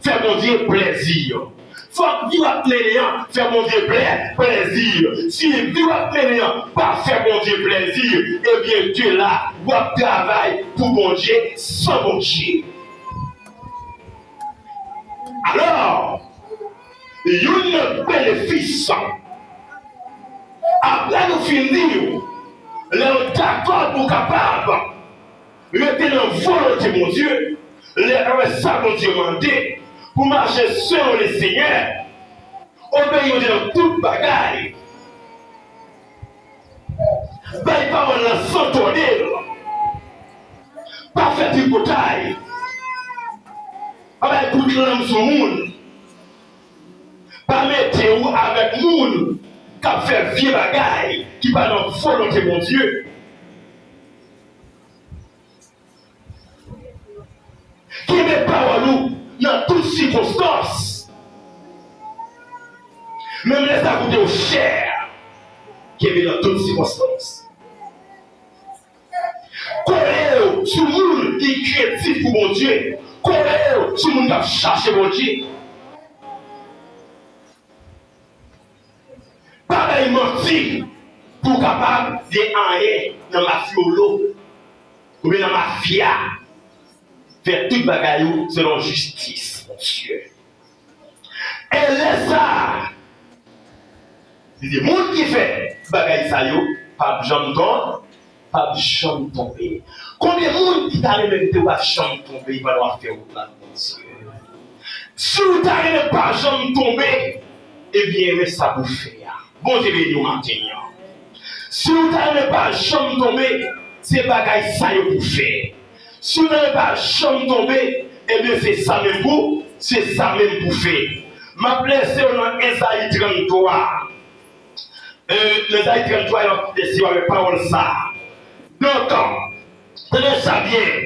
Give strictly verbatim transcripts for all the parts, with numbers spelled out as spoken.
fè Bondye plèzi. Fòk vi w ap mennen an fè Bondye plè, plèzi. Si vi w ap mennen an pa fè Bondye plèzi, ebyen, de la, w ap travay pou Bondye san Bondye. Alò, youn nan benefis, apre nou fin di yo, lè w dakò pou w kapab rete nan volonte Bondye, lè w wè sa Bondye mande, pou mache selon Lesenyè, obeyi Bondye nan tout bagay, bay pawòl lan san tòde l, pa fè tripotay, pa bay kout lang sou moun, pa mete w avèk moun k ap fè vye bagay ki pa nan volonte Bondye. Kenbe pawòl ou nan tout sikonstans. Menm lè sa koute w chè, kenbe nan tout sikonstans. Kole w sou moun ki krentif pou Bondye. Kole w sou moun k ap chache Bondye. Pa bay manti pou w kapab gen anyen nan mafyolo oubyen nan mafya. Fè tout bagay ou selon jistis Bondye. E lè sa a, li di, moun ki fè bagay sa yo p ap janm tonbe, p ap janm tonbe. Konbyen moun ki ta renmen kite w pa janm tonbe pandan w ap fè wout la ak Bondye? Si w ta renmen pa janm tonbe, ebyen, men sa pou w fè a. Bondye beni w maten an. Si w ta renmen pa janm tonbe, se bagay sa yo pou w fè. Si w ta renmen pa janm tonbe, ebyen, se sa menm pou, se sa menm pou w fè. M ap lese w nan Ezayi tranntwa. E, Ezayi tranntwa, e m ap lese w avèk pawòl sa a. Donk, tande sa byen.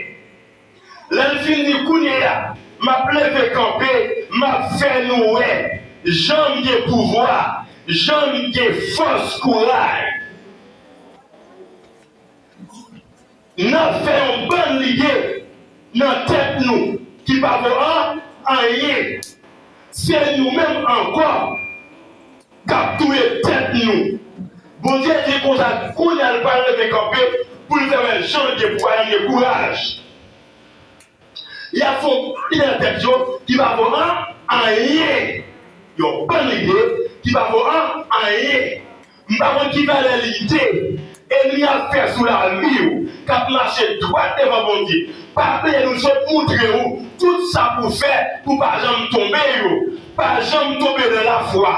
Lè l fin di, kounye a, m ap leve kanpe, m ap fè nou wè jan m gen pouvwa, jan m gen fòs, kouraj. N ap fè yon bann lide nan tèt nou ki pa vo an, anyen. Se nou menm ankò k ap touye tèt nou. Bondye di konsa, kounye a l pral leve kanpe pou l fè wè jan l gen pouvwa, jan l gen kouraj. Y ap fè yon bann lide nan tèt yo ki pa vo an, anyen. Yon bann lide ki pa vo an, anyen. M pa konn ki valè lide ènmi a ap fè sou lavi w, k ap mache dwat devan Bondye. Pa bliye, nou sot montre w tout sa pou w fè pou w pa janm tonbe yo. Pa janm tonbe nan lafwa.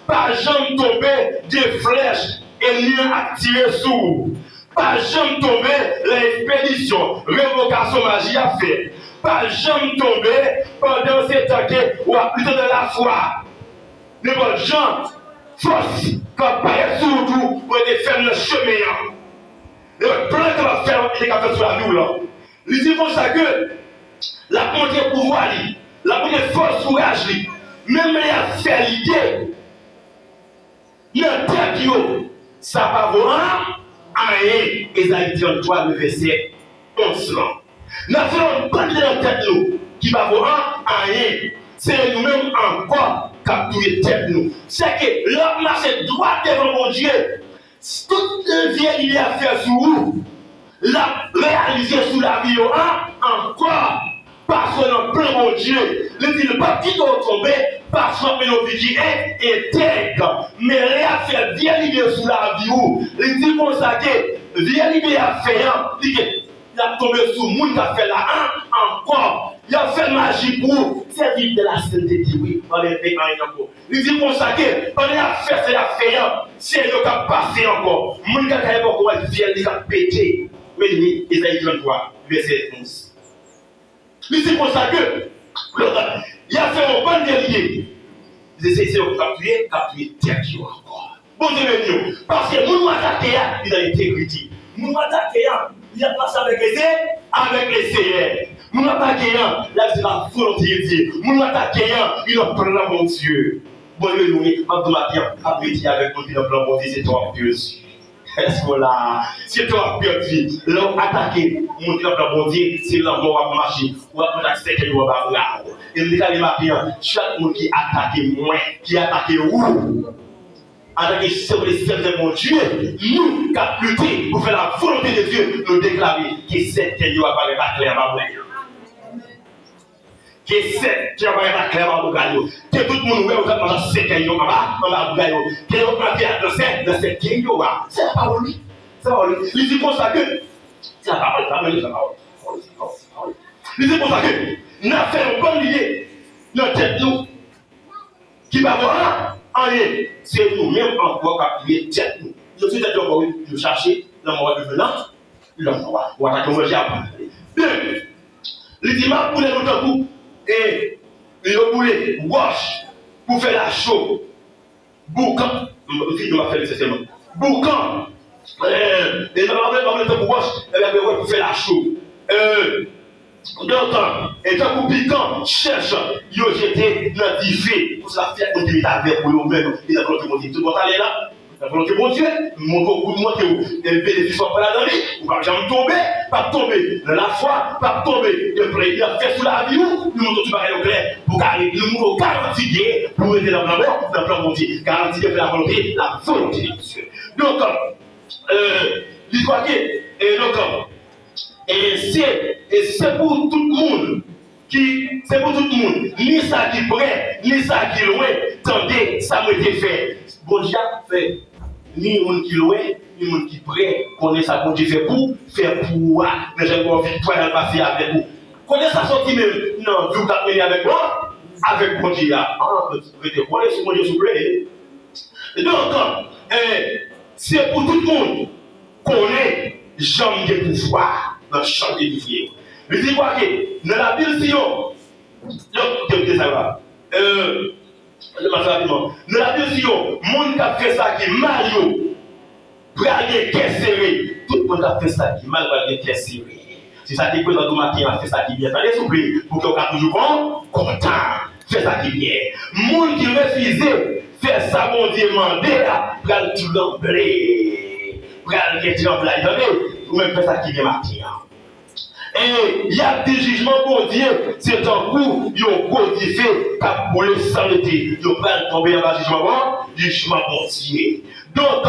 Pa janm tonbe de flèch ènmi an ap tire sou ou. Pa janm tonbe lè ekspedisyon, revokasyon maji ap fèt. Pa janm tonbe pandan se tan ke w ap lite nan lafwa. Nenpòt jan, fòs k ap parèt sou wout ou pou rete fèm nan chemen an. Nenpòt plan k ap fè, ap fè sou lavi w lan. Li di konsa ke l ap montre pouvwa li, l ap montre fòs kouraj li. Menm lè y ap fè lide nan tèt yo, sa pa vo an, anyen. Ezayi tranntwa, le vèsè onz lan. N ap fè yon bann lide nan tèt nou ki pa vo an, anyen. Se nou menm ankò k ap touye tèt nou. Sèke lè w ap mache dwat devan Bondye, tout vye lide y ap fè sou ou, l ap reyalize sou lavi yo an, ankò, paske nan plan Bondye, li di l p ap kite w tonbe, paske w ap mennen yon vi ki en-, entèg. Men lè y ap fè vye lide sou lavi w, li di konsa ke vye lide y ap fè an, li gen, y ap tonbe sou moun k ap fè la an, ankò. Y ap fè maji pou ou. Sèvi de la sentete, wi. Anlè fè anyen ankò. Li di konsa ke pandan y ap fè sa y ap fè an, se yo k ap pase ankò. Moun k ap gade poko wè fyèl li k ap pete. Men li, Ezayi tranntwa, vèsè onz. Li di konsa ke, y ap fè yon bann vye lide. Se, se, se yo k ap touye, k ap touye tèt yo ankò. Bondye beni w. Paske moun w atake a, li nan entegrite. Moun w atake a, li ap mache avèk Lese-, avèk Lesenyè. Moun w atake a, l ap viv nan volonte de Dye. Moun w atake a, li nan plan Bondye. Bondye beni w, wi, m ap di w maten an, ap rete avèk nou ki nan plan Bondye, se twòp, Jezi. Èske w la? Se tan w ap pèdi. Lè w atake moun ki nan plan Bondye, se lanmò w ap mache. W ap pran ak sèkèy yo anba bra w. E m deklare maten an, chak moun ki atake mwen, ki atake ou, antanke sèvant e sèvitè Bondye, nou k ap lite pou fè la volonte de Dye, nou deklare ke sèkèy yo ap parèt aklè anba bra yo. Ke sèkèy yo parèt aklè anba bra yo. Ke tout moun wè yo k ap mache ak sèkèy yo anba, anba bra yo. Ke yo antre nan sè, nan sèkèy yo a. Se lapawòl li. Se lapawòl li. Li di konsa ke, se lapawòl, lapawòl, lapawòl. Li di konsa ke, n ap fè yon bann lye nan tèt nou ki pa bon anyen. Se nou menm ankò k ap touye tèt nou. Nou touye tèt nou ankò, wi. Nou chache lanmò a, nou jwenn lanmò a. Ou atake yon manje a. De, li di, m ap boule nou tankou, e, yo boule wòch pou fè l a cho. Boukan, m, m fini, m ap fè l esansyèlman. Boukan, e, e, m ap boule, m ap boule tankou wòch, e, e, e, pou fè l a cho. E, Donk, e tankou pikan chèch yo jete nan dife, pou sa fè moun ki met avèk ou yo menm, ki nan volonte Bondye. Tout bon talè la, nan volonte Bondye, montre w, montre w, e benefis w ap pran ladan li, ou p ap janm tonbe, p ap tonbe nan lafwa, p ap tonbe nan plan li ap fè sou lavi w, nou montre w tout bagay yo klè, pou ka, nou montre w garanti gen, pou rete nan plan bon, nan plan Bondye, garanti gen fè la volonte, la volonte de Dieu. Donk, e, li kwake, e donk, E se, e se pou tout moun ki, se pou tout moun, ni sa ki prè, ni sa ki lwen, tande sa mwen te fè. Bondye ap fè ni moun ki lwen, ni moun ki prè, konnen sa Bondye fè pou, fè pou ou a. Nan jan pou viktwa al pase avèk ou. Kote sa soti menm nan vi w k ap mennen avèk bon, avèk Bondye a. Ah, rete kole sou Bondye souple. Donk, e, se pou tout moun konnen jan m gen pouvwa nan chanje vi yo. Li di kwake nan Labib, si yo, donk, te, te sa la. E, ann mache rapidman. Nan Labib, si yo, moun k ap fè sa ki mal yo, pral gen kè sere. Tout moun k ap fè sa ki mal pral gen kè sere. Si sa ki prezante w maten an, fè sa ki byen. Tande souple, pou ke w ka toujou kon, kontan. Fè sa ki byen. Moun ki refize fè sa Bondye mande a pral tranble. Pral gen tranblay, tande. Ou menm fè sa ki byen maten an. E y ap di jijman Bondye, se tankou yon gwo dife k ap boule san rete. Yo pral tonbe anba jijman bon, jijman Bondye. Donk,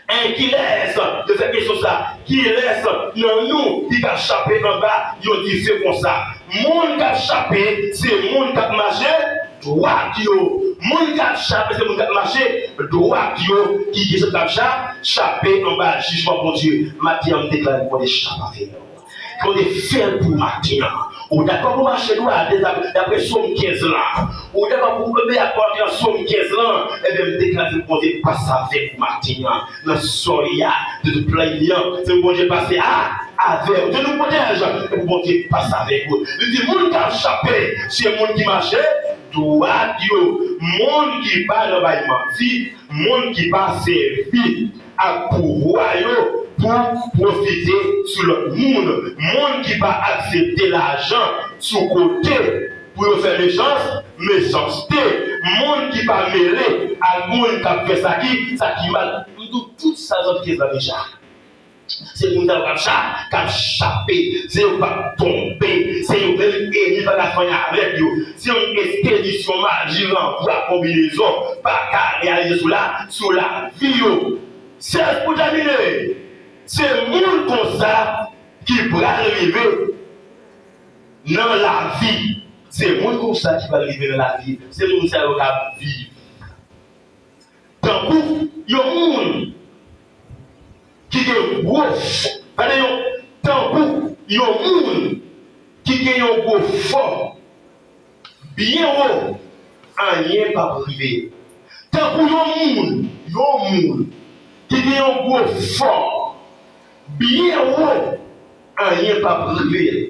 e kilès, yo fè kesyon sa, kilès nan nou ki ka chape anba yon dife konsa? Moun k ap chape, se moun k ap mache dwat yo. Moun k ap chape, se moun k ap mache dwat yo, ki gen chans k ap cha-, chape anba jijman Bondye. Maten an, m deklare pou Bondye chape avè nou. Bondye fè l pou maten an. Ou dakò pou mache dwat, dapre Sòm kenz lan? Ou dakò pou mete ak pòtre an Sòm kenz lan? Ebyen, m deklare pou Bondye pase avèk ou maten an. Nan sòy a, de tout plan li an, se pou Bondye pase a, avèk ou. Dye nou pwotèj, se pou Bondye pase avèk ou. Li di, moun k ap chape, se moun ki mache dwat yo. Moun ki pa nan bay manti, moun ki pa sèvi ak pouvwa yo pou pwofite sou lòt moun. Moun ki pa aksepte lajan sou kote pou yo fè mechans-, mechanste. Moun ki pa mele ak moun k ap fè sa ki, sa ki mal. M di w tout sa zòt kenz lan deja. Se moun sa yo k ap cha-, k ap chape. Se yo k ap tonbe. Se yo menm enmi pa ka fè anyen avèk yo. Se yon espedisyon maji, ranvwa, konbinezon pa ka reyalize sou la, sou lavi yo. Sèz pou tèmine, se moun konsa ki pral rive nan lavi. Se moun konsa ki pral rive nan lavi. Se moun sa yo k ap viv tankou yon moun ki gen gwo fò. Gade yon, tankou yon moun ki gen yon gwo fò byen wo, anyen p ap rive. Tankou yon moun, yon moun ki gen yon gwo fò byen wo, anyen p ap rive.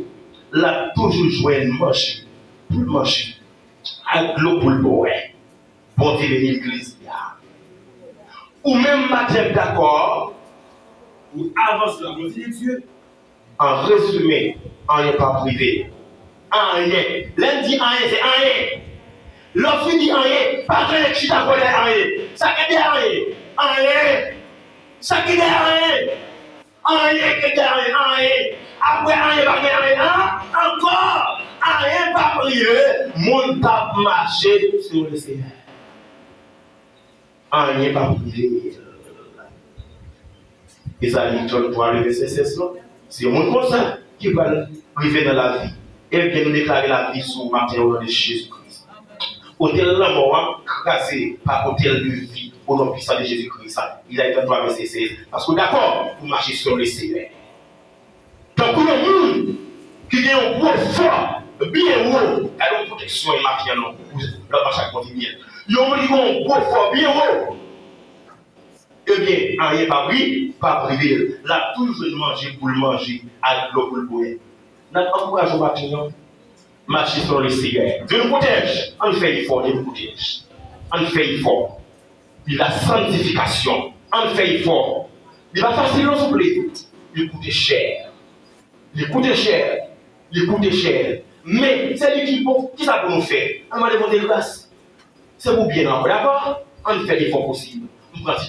L ap toujou jwenn manje pou l manje ak dlo pou l bwè. Bondye beni legliz li a. Ou menm maten dakò, ou avanse la volonte de Dye. An rezime, anyen p ap rive. Anyen. Lè m di anyen, se anyen. Lè w fin di anyen, pa gen chita kole anyen. Sa gen de anyen. Anyen. Sa ki dèyè anyen? Anyen ki dèyè anyen, anyen. Apre anyen pa gen anyen an, ankò. Anyen p ap rive. Moun p ap mache sou Lesenyè. Anyen p ap rive. Ezayi trannntwa, le vèsè sèz lan. Se yon moun konsa ki pral rive nan lavi. Ebyen, nou deklare lavi sou ou maten o non de Jezi Kris. Otèl lanmò a kraze pa otèl de vi o non pwisan de Jezi Kris. Ezayi trannntwa, vèsè sèz. Paske w dakò pou mache sou Lesenyè. Tankou yon moun ki gen yon gwo fò byen wo, gade yon pwoteksyon e maten an non, pou l ap mache ak kontinye. Yon moun ki gen yon gwo fò byen wo, ebyen, anyen p ap ri, p ap rive l. L ap toujou jwenn manje pou l manje, ak dlo pou l bwè. N ap ankouraje w maten an, mache sou Lesenyè. Dye nou pwotèj, ann fè efò, Dye nou pwotèj. Ann fè efò. Li la santifikasyon, ann fè efò. Li pa fasil non souple. Li koute chè. Li koute chè. Li koute chè. Men, se li ki bon. Kisa pou nou fè? Ann mande Bondye gras. Se pou byen an, dakò? Ann fè efò posib. M pran ti